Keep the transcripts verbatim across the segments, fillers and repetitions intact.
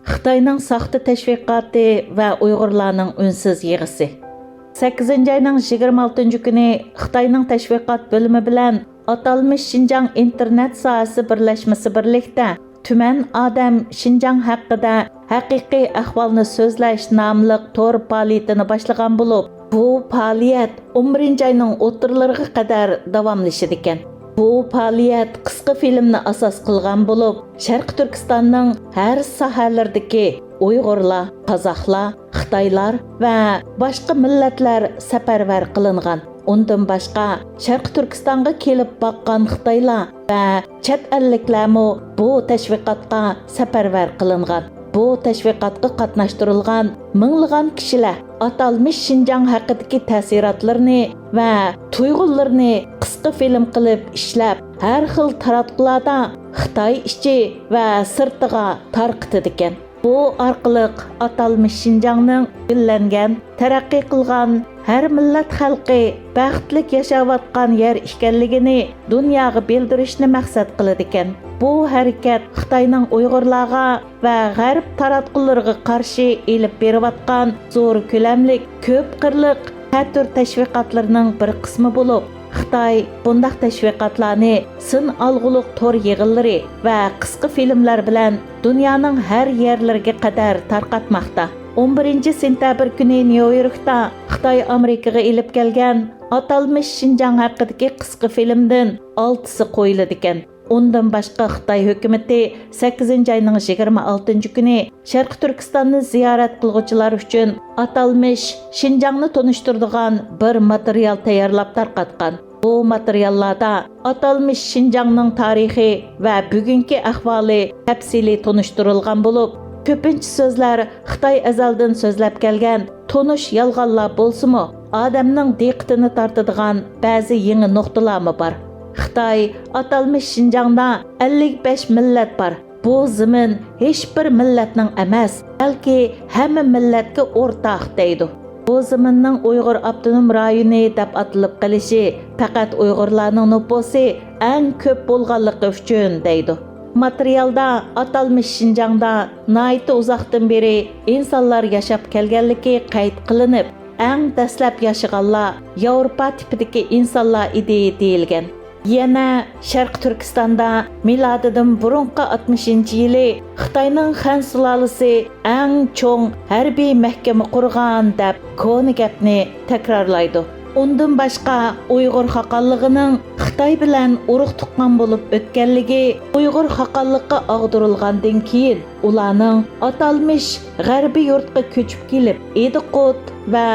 خىتاينىڭ ساختا تەشۋىقاتى ۋە ئۇيغۇرلارنىڭ ئۈنسىز يىغىسى. سەككىزىنچى ئاينىڭ يىگىرمە ئالتىنچى كۈنى خىتاينىڭ تەشۋىقات بۆلۈمى بىلەن ئاتالمىش شىنجاڭ ئىنتېرنېت ساھەسى بىرلەشمىسى بىرلىكتە تۈمەن ئادەم شىنجاڭ ھەققىدە ھەقىقىي ئەھۋالنى سۆزلەش ناملىق تور پائالىيىتىنى باشلىغان بولۇپ، بۇ پائالىيەت ئون بىرىنچى ئاينىڭ ئوتتۇرىلىرىغا قەدەر داۋاملىشىدىكەن. بۇ پائالىيەت قىسقا فىلىمنى ئاساس قىلغان بولۇپ، شەرقىي تۈركىستاننىڭ ھەر ساھەلىرىدىكى ئۇيغۇرلار، قازاقلار، خىتايلار ۋە باشقا مىللەتلەر سەپەرۋەر قىلىنغان. ئۇندىن باشقا، شەرقىي تۈركىستانغا كېلىپ باققان خىتايلار ۋە چەت ئەللىكلەرمۇ بۇ تەشۋىقاتقا سەپەرۋەر قىلىنغان. بۇ تەشۋىقاتقا قاتناشتۇرۇلغان مىڭلىغان كىشىلەر ئاتالمىش شىنجاڭ ھەققىدىكى تەسىراتلىرىنى ۋە تۇيغۇلىرىنى قىسقا فىلىم قىلىپ ئىشلەپ، ھەر خىل تاراتقۇلاردا خىتاي ئىچى ۋە سىرتىغا تارقىتىدىكەن. بۇ ئارقىلىق ئاتالمىش شىنجاڭنىڭ گۈللەنگەن، تەرەققىي قىلغان، ھەر مىللەت خەلقى بەختلىك ياشاۋاتقان يەر ئىكەنلىكىنى دۇنياغا بىلدۈرۈشنى مەقسەت قىلىدىكەن. بۇ ھەرىكەت خىتاينىڭ ئۇيغۇرلارغا ۋە غەرب تاراتقۇلىرىغا قارشى ئېلىپ بېرىۋاتقان زور كۆلەملىك، كۆپ قىرلىق تەتۈر تەشۋىقاتلىرىنىڭ بىر قىسمى بولۇپ، خىتاي بۇنداق تەشۋىقاتلارنى سىن ئالغۇلۇق تور يىغىنلىرى ۋە قىسقا فىلىملار بىلەن دۇنيانىڭ ھەر يەرلىرىگە قەدەر تارقاتماقتا. ئون بىرىنچى سېنتەبىر كۈنى نيۇ يوركتا خىتاي ئامېرىكىغا ئېلىپ كەلگەن ئاتالمىش شىنجاڭ ھەققىدىكى قىسقا فىلىمدىن ئالتىسى قويۇلىدىكەن. ئۇندىن باشقا، خىتاي ھۆكۈمىتى سەككىزىنچى ئاينىڭ يىگىرمە ئالتىنچى كۈنى شەرقىي تۈركىستاننى زىيارەت قىلغۇچىلار ئۈچۈن ئاتالمىش شىنجاڭنى تونۇشتۇرىدىغان بىر ماتېرىيال تەييارلاپ تارقاتقان. بۇ ماتېرىياللاردا ئاتالمىش شىنجاڭنىڭ تارىخى ۋە بۈگۈنكى ئەھۋالى تەپسىلىي تونۇشتۇرۇلغان بولۇپ، كۆپىنچە سۆزلەر خىتاي ئەزەلدىن سۆزلەپ كەلگەن تونۇش يالغانلار بولسىمۇ، ئادەمنىڭ دىققىتىنى تارتىدىغان بەزى يېڭى نۇقتىلارمۇ بار. خىتاي ئاتالمىش شىنجاڭدا ئەللىك بەش مىللەت بار. بۇ زېمىن ھېچبىر مىللەتنىڭ ئەمەس، بەلكى ھەممە مىللەتكە ئورتاق، دەيدۇ. بۇ زېمىننىڭ ئۇيغۇر ئاپتونوم رايونى دەپ ئاتىلىپ قېلىشى پەقەت ئۇيغۇرلارنىڭ نوپۇسى ئەڭ كۆپ بولغانلىقى ئۈچۈن، دەيدۇ. ماتېرىيالدا ئاتالمىش شىنجاڭدا ناھايىتى ئۇزاقتىن بېرى ئىنسانلار ياشاپ كەلگەنلىكى قەيت قىلىنىپ، ئەڭ دەسلەپ ياشىغانلار ياۋروپا تىپىدىكى ئىنسانلار ئىدى، دېيىلگەن. يەنە شەرقىي تۈركىستاندا مىلادىدىن بۇرۇنقى ئاتمىشىنچى يىلى خىتاينىڭ خەن سۇلالىسى ئەڭ چوڭ ھەربىي مەھكىمە قۇرغان، دەپ كونا گەپنى تەكرارلايدۇ. ئۇندىن باشقا، ئۇيغۇر خاقانلىقىنىڭ خىتاي بىلەن ئۇرۇق تۇغقان بولۇپ ئۆتكەنلىكى، ئۇيغۇر خاقانلىققا ئاغدۇرۇلغاندىن كېيىن، ئۇلارنىڭ ئاتالمىش غەربىي يۇرتقا كۆچۈپ كېلىپ، ئىدىقۇت ۋە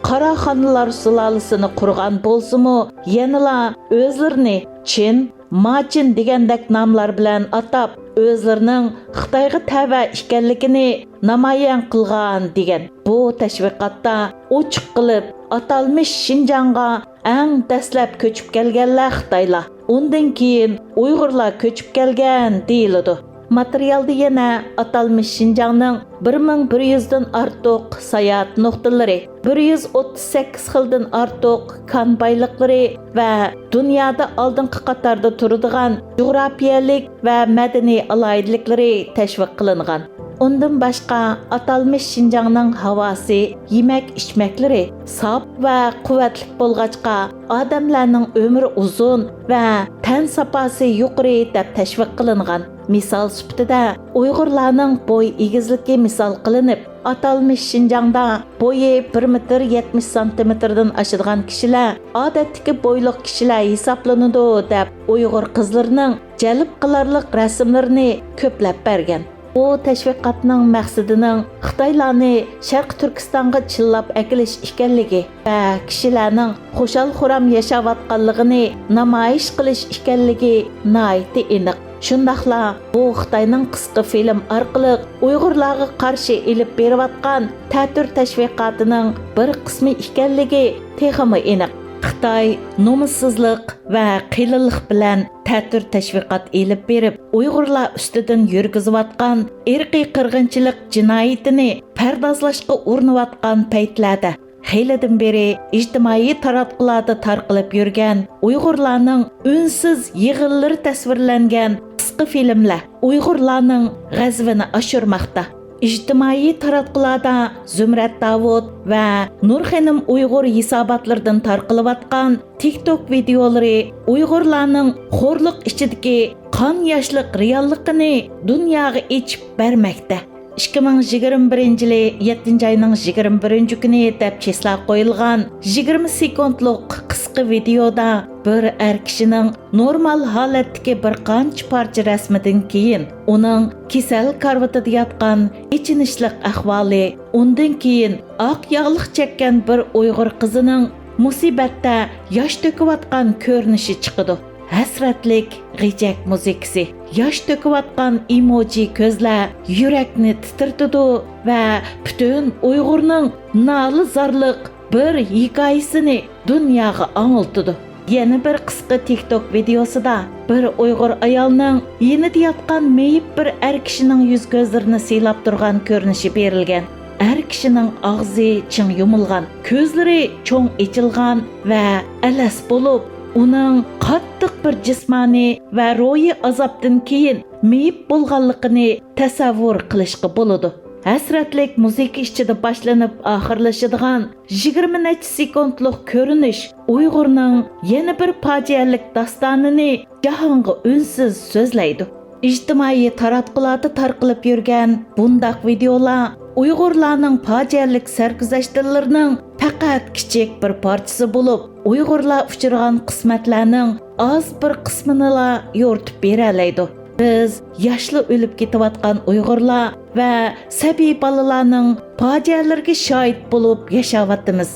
قاراخانلار سۇلالىسىنى قۇرغان بولسىمۇ، يەنىلا ئۆزلىرىنى چىن، ماچىن دېگەندەك ناملار بىلەن ئاتاپ، ئۆزلىرىنىڭ خىتايغا تەۋە ئىكەنلىكىنى نامايان قىلغان، دېگەن. بۇ تەشۋىقاتتا ئوچۇق قىلىپ ئاتالمىش شىنجاڭغا ئەڭ دەسلەپ كۆچۈپ كەلگەنلەر خىتايلار، ئۇندىن كېيىن ئۇيغۇرلار كۆچۈپ كەلگەن دېيىلىدۇ. ماتېرىيالدا يەنە ئاتالمىش شىنجاڭنىڭ بىر مىڭ بىر يۈزدىن ئارتۇق ساياھەت نۇقتىلىرى، بىر يۈز ئوتتۇز سەككىز خىلدىن ئارتۇق كان بايلىقلىرى ۋە دۇنيادا ئالدىنقى قاتاردا تۇرىدىغان جۇغراپىيەلىك ۋە مەدەنىي ئالاھىدىلىكلىرى تەشۋىق قىلىنغان. ئۇندىن باشقا، ئاتالمىش شىنجاڭنىڭ ھاۋاسى، يېمەك-ئىچمەكلىرى ساپ ۋە قۇۋۋەتلىك بولغاچقا، ئادەملەرنىڭ ئۆمرى ئۇزۇن ۋە تەن ساپاسى يۇقىرى دەپ تەشۋىق قىلىنغان. مىسال سۈپىتىدە، ئۇيغۇرلارنىڭ بوي ئېگىزلىكى مىسال قىلىنىپ، ئاتالمىش شىنجاڭدا بويى بىر مېتىر يەتمىش سانتىمېتىردىن ئاشىدىغان كىشىلەر ئادەتتىكى بويلۇق كىشىلەر ھېسابلىنىدۇ، دەپ ئۇيغۇر قىزلىرىنىڭ جەلپ قىلارلىق رەسىملىرىنى كۆپلەپ بەرگەن. بۇ تەشۋىقاتنىڭ مەقسىتىنىڭ خىتايلارنى شەرقىي تۈركىستانغا چىللاپ ئەكېلىش ئىكەنلىكى ۋە كىشىلەرنىڭ خۇشال-خۇرام ياشاۋاتقانلىقىنى نامايىش قىلىش ئىكەنلىكى ناھايىتى ئېنىق. شۇنداقلا بۇ خىتاينىڭ قىسقا فىلىم ئارقىلىق ئۇيغۇرلارغا قارشى ئېلىپ بېرىۋاتقان تەتۈر تەشۋىقاتىنىڭ بىر قىسمى ئىكەنلىكى تېخىمۇ ئېنىق. خىتاي نومۇسسىزلىق ۋە قېلىنلىق بىلەن تەتۈر تەشۋىقات ئېلىپ بېرىپ، ئۇيغۇرلار ئۈستىدىن يۈرگۈزۈۋاتقان ئىرقىي قىرغىنچىلىق جىنايىتىنى پەردازلاشقا ئۇرۇنۇۋاتقان پەيتلەردە، خېلىدىن بېرى ئىجتىمائىي تاراتقۇلاردا تارقىلىپ يۈرگەن ئۇيغۇرلارنىڭ ئۈنسىز يىغىنلىرى تەسۋىرلەنگەن قىسقا فىلىملەر ئۇيغۇرلارنىڭ غەزىپىنى ئاشۇرماقتا. ئىجتىمائىي تاراتقۇلاردا زۇمرەت داۋۇت ۋە نۇرخېنىم ئۇيغۇر ھېساباتلىرىدىن تارقىلىۋاتقان تىك توك ۋىدېئولىرى ئۇيغۇرلارنىڭ خورلۇق ئىچىدىكى قان ياشلىق رېئاللىقىنى دۇنياغا ئېچىپ بەرمەكتە. ئىككى مىڭ يىگىرمە بىرىنچى يىلى يەتتىنچى ئاينىڭ يىگىرمە بىرىنچى كۈنى دەپ چېسلاپ قويۇلغان يىگىرمە سېكۇنتلۇق قىسقا ۋىدېئودا بىر ئەر كىشىنىڭ نورمال ھالەتتىكى بىر قانچە پارچە رەسىمىدىن كېيىن ئۇنىڭ كېسەل كارىۋىتىدا ياتقان ئېچىنىشلىق ئەھۋالى، ئۇندىن كېيىن ئاق ياغلىق چەككەن بىر ئۇيغۇر قىزىنىڭ مۇسىبەتتە ياش تۆكۈۋاتقان كۆرۈنۈشى چىقىدۇ. ھەسرەتلىك غىجەك مۇزىكىسى، ياش تۆكۈۋاتقان ئېموجى كۆزلەر يۈرەكنى تىترىتىدۇ ۋە پۈتۈن ئۇيغۇرنىڭ نالە-زارلىق بىر ھېكايىسىنى دۇنياغا ئاڭلىتىدۇ. يەنە بىر قىسقا تىك توك ۋىدېئوسىدا بىر ئۇيغۇر ئايالنىڭ يېنىدا ياتقان مېيىپ بىر ئەر كىشىنىڭ يۈز كۆزلىرىنى سىيلاپ تۇرغان كۆرۈنۈشى بېرىلگەن. ئەر كىشىنىڭ ئاغزى چىڭ يۇمۇلغان، كۆزلىرى چوڭ ئېچىلغان ۋە ئەلەس بولۇپ، ئۇنىڭ قاتتىق بىر جىسمانىي ۋە روھىي ئازابتىن كېيىن مېيىپ بولغانلىقىنى تەسەۋۋۇر قىلىشقا بولىدۇ. ھەسرەتلىك مۇزىكا ئىچىدە باشلىنىپ ئاخىرلىشىدىغان يىگىرمە نەچچە سېكۇنتلۇق كۆرۈنۈش ئۇيغۇرنىڭ يەنە بىر پاجىئەلىك داستانىنى جاھانغا ئۈنسىز سۆزلەيدۇ. ئىجتىمائىي تاراتقۇلاردا تارقىلىپ يۈرگەن بۇنداق ۋىدېئولار ئۇيغۇرلارنىڭ پاجىئەلىك سەرگۈزەشتلىرىنىڭ پەقەت كىچىك بىر پارچىسى بولۇپ، ئۇيغۇرلار ئۇچرىغان قىسمەتلەرنىڭ ئاز بىر قىسمىنىلا يورۇتۇپ بېرەلەيدۇ. بىز ياشلا ئۆلۈپ كېتىۋاتقان ئۇيغۇرلار ۋە سەبىي بالىلارنىڭ پاجىئەلىرىگە شاھىت بولۇپ ياشاۋاتىمىز.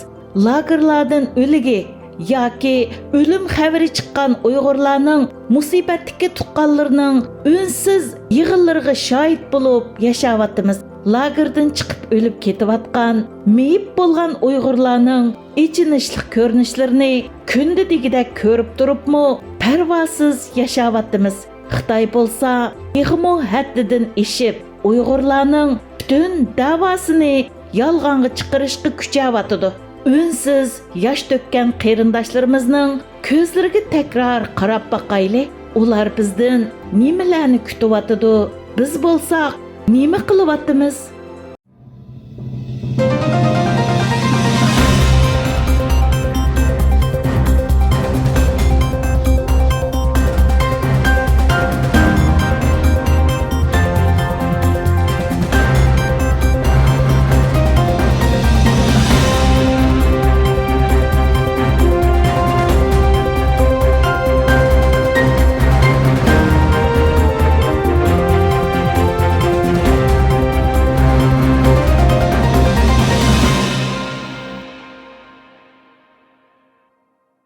لاگېرلاردىن ئۆلۈگى ياكى ئۆلۈم خەۋىرى چىققان ئۇيغۇرلارنىڭ مۇسىبەتتىكى تۇغقانلىرىنىڭ ئۈنسىز يىغىلىرىغا شاھىت بولۇپ ياشاۋاتىمىز. لاگېردىن چىقىپ ئۆلۈپ كېتىۋاتقان، مېيىپ بولغان ئۇيغۇرلارنىڭ ئېچىنىشلىق كۆرۈنۈشلىرىنى كۈندە دېگۈدەك كۆرۈپ تۇرۇپمۇ، پەرۋاسىز ياشاۋاتىمىز. خىتاي بولسا تېخىمۇ ھەددىدىن ئېشىپ، ئۇيغۇرلارنىڭ پۈتۈن دەۋاسىنى يالغانغا چىقىرىشقا كۈچەۋاتىدۇ. ئۈنسىز ياش تۆككەن قېرىنداشلىرىمىزنىڭ كۆزلىرىگە تەكرار قاراپ باقايلى. ئۇلار بىزدىن نېمىلەرنى كۈتۈۋاتىدۇ؟ بىز بولساق نېمە قىلىۋاتىمىز؟